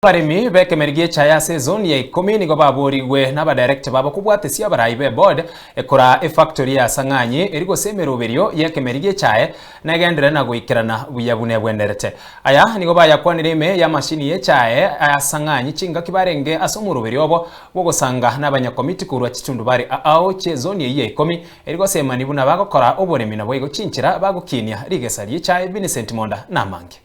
Abaremi b'ekemeri gi'echaye ase ezoni ya ikomi nigo baborigwe n'abadirector babo kobwatesia abarai b'eboard ekoraa efactory ya Sang'anyi eri gose emeroberio y'ekemeri gi'echaye negenderere na goikerana buya buna ebwenerete. Aya nigo bayakwanire ime y'amashini y'echaye aya Sang'anyi chingaki barenge ase omoroberio obo bw'ogosanga n'abanyakomiti korwa chitundubari ao chi'ezoni eyio ya ikomi eri gosemani buna bagokora oboremi naboigo chinchera bagokinia rigesa ri'echaye Vincent Monda namange.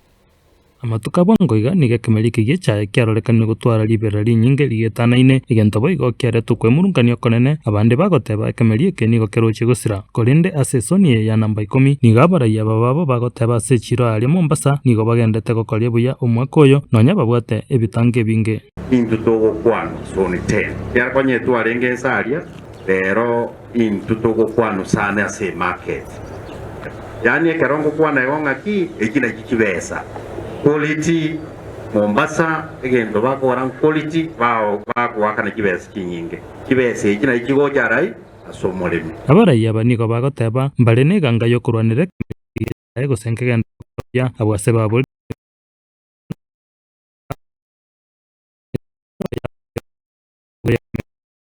Amatuko a bwango iga nigo ekemeri eke gi'echaye kiarorekanire gotwara riberera rinyinge rigetanaine, egento boigo kiareta okwemurungania okonene, abande bagoteba ekemeri eke nigo kerochie gosira. Korende ase esoni eye ya namba ikomi, nigo abaraiyo aba babo bagoteba ase echiiro aaria Mombasa nigo bagendete gokoria buya omwaka oyo, nonya babwate ebitango ebinge. Intwe togokwanwa zone ten. Ekiagera konya twarenge ense aria, rero intwe togokwanwa sana ase emarket. Yaani ekero ngokwana igo ng'aki, eki nakio chibesa. Quality, Mombasa egento bakogora nquality, bao bagoakana chibesa chinyinge. Chibesa echi nachi chigocha arai ase omoremi. Abarai aba nigo bagoteba, Mbare neganga y'okorwanera ekemeri giaye gose nkegenda gokora buya abwo ase baborire.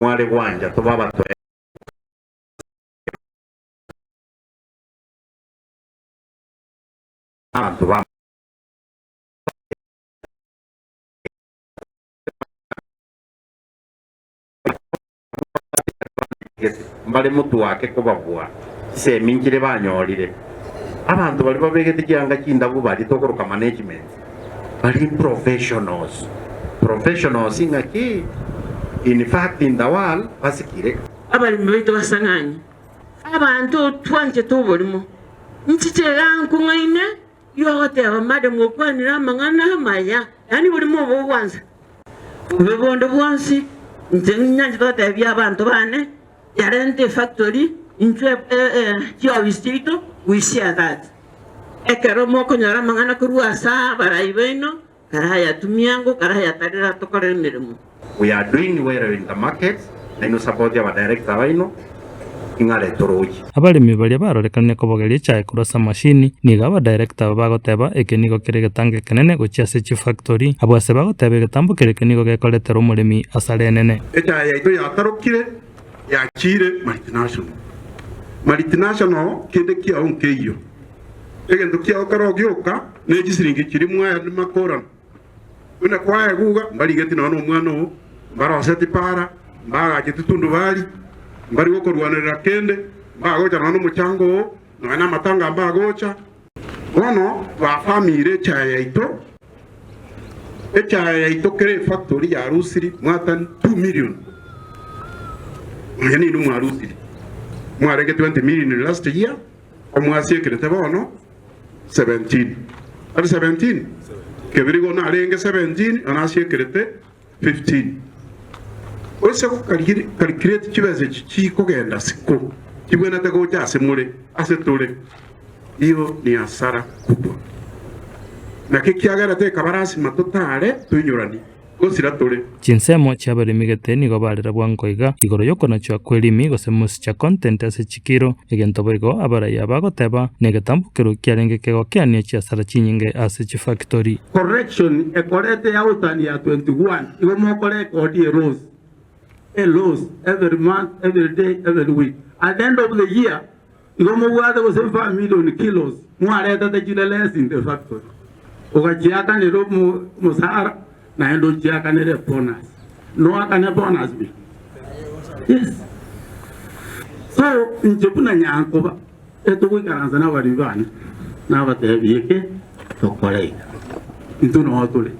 Mware gwancha tobe abatoereru. Abanto ba. Mbare motwake kobabua chisemi nchire banyorire. Abanto baria babegete chianga chindabu baria tokoroka management bari professionals. Professionals ng'aki? In fact in the world basikire. Abaremi baito basang'anye abanto twanchete oborimo, nchiche iga nkong'aine y'ogoteba madam okwanire amang'ana amaya, yaani borimo obo bogwansa. Bobe bonde bwonsi, inche ninyanchete gotebia abanto bane, yarente efactory intwe chiofisi chiaito, we share that. Ekero mokonyora amang'ana korwa ase abarai baino, karayatumia ango, karayatarera tokorere emeremo. We are doing well in the markets, nainwe support aba director baino, ing'are torochi. Abaremi baria barorekanire kobogeria echae korwa ase amashini, nigo abadirector aba bagoteba eke nigo kere egetango ekenene gochia ase chifactory. Abwo ase bagoteba egetambo keria eke nigo gekoretera omoremi asara enene. Echae yaito yatarokire yachiire multinational. Multinational kende kiao nkeiyo. Egento kiao kero gioka ne chisiringi chiria mwaeanire makorano. Buna kwaeguga, mbarigeti nonya nomwana oo, mbaroseti para, mbaagacheti tundubari, mbari gokorwanerera kende, mbagocha nonya nomochango oo, nonya namatanga mbagocha. Bono bafamire echae yaito, echae yaito kera efactory yarusiri more than 2 million, nonya ninwe mwarusiri, mwarenge 20 million last year, omwasiekerete bono 17. Tari 17? Kebirigo narenge 17 na nasiekerete 15. Oise gokalculate chibesa echi chikogenda siko chibwenerete gocha ase more, ase tore, hiyo ni hasara kubwa. Naki ekiagerete ekaba lasima totare toinyoranie. Gosira tore. Chinsemo chi'abaremi gete nigo barera bwango iga igoro y'okonachwa kw'erimi gose moisture content ase chikiro, egento boigo abarai aba bagoteba negetambokero kiarenge kegokeania chiasara chinyinge ase chifactori. Correction ekorete ya outturn ya 21 igo mokorekodi a loss, a loss every month, every day, every week. At the end of the year igo mobwate gose 5 million kilos mwaretete chire less in the factory. Ogachiakanera omosara naende ochiakanere ebonus. Noakane bonus buya? Yes. So inche buna nyankoba etogoikaransa nabaremi bane nabatebie eke tokore iga. Intwe noo tore.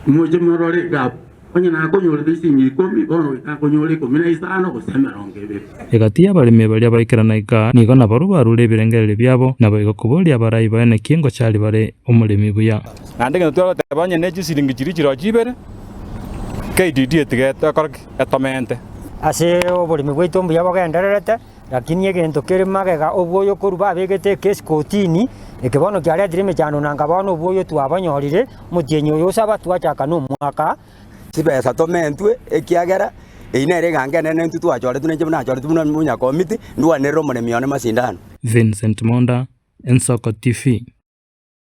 Moche morore iga abwo. Onye nakonyorete chisingi ikomi, bono goika nkonyore ikomi na isano, gose emerongo ebere. Egati y'abaremi baria baikerana iga, nigo nabarabwo barure ebirengererio biabo, naboigo koboria abarai baye naki ngochari bare omoremi buya. Naende egento twagoteba onye ne chisiringi chiria chirochio chibere, KDD etiga ekore ki? Etomente. Ase oboremi bwaito mbuya bogendererete, lakini egento kere magega obwoyo korwa babegete ekesi kotini, eke bono kiaretire emechando na nka bono obwoyo twabonyorire, omotienyi oyo osaba twachaka na omwaka. Chibesa tomentwe, ekiagera eyio nere eganga enene intwe twachoretwe na inche buna nachoretwe buna omonyakomiti, ndwanerere omoremi one masindano. Vincent Monda, Ensoko TV.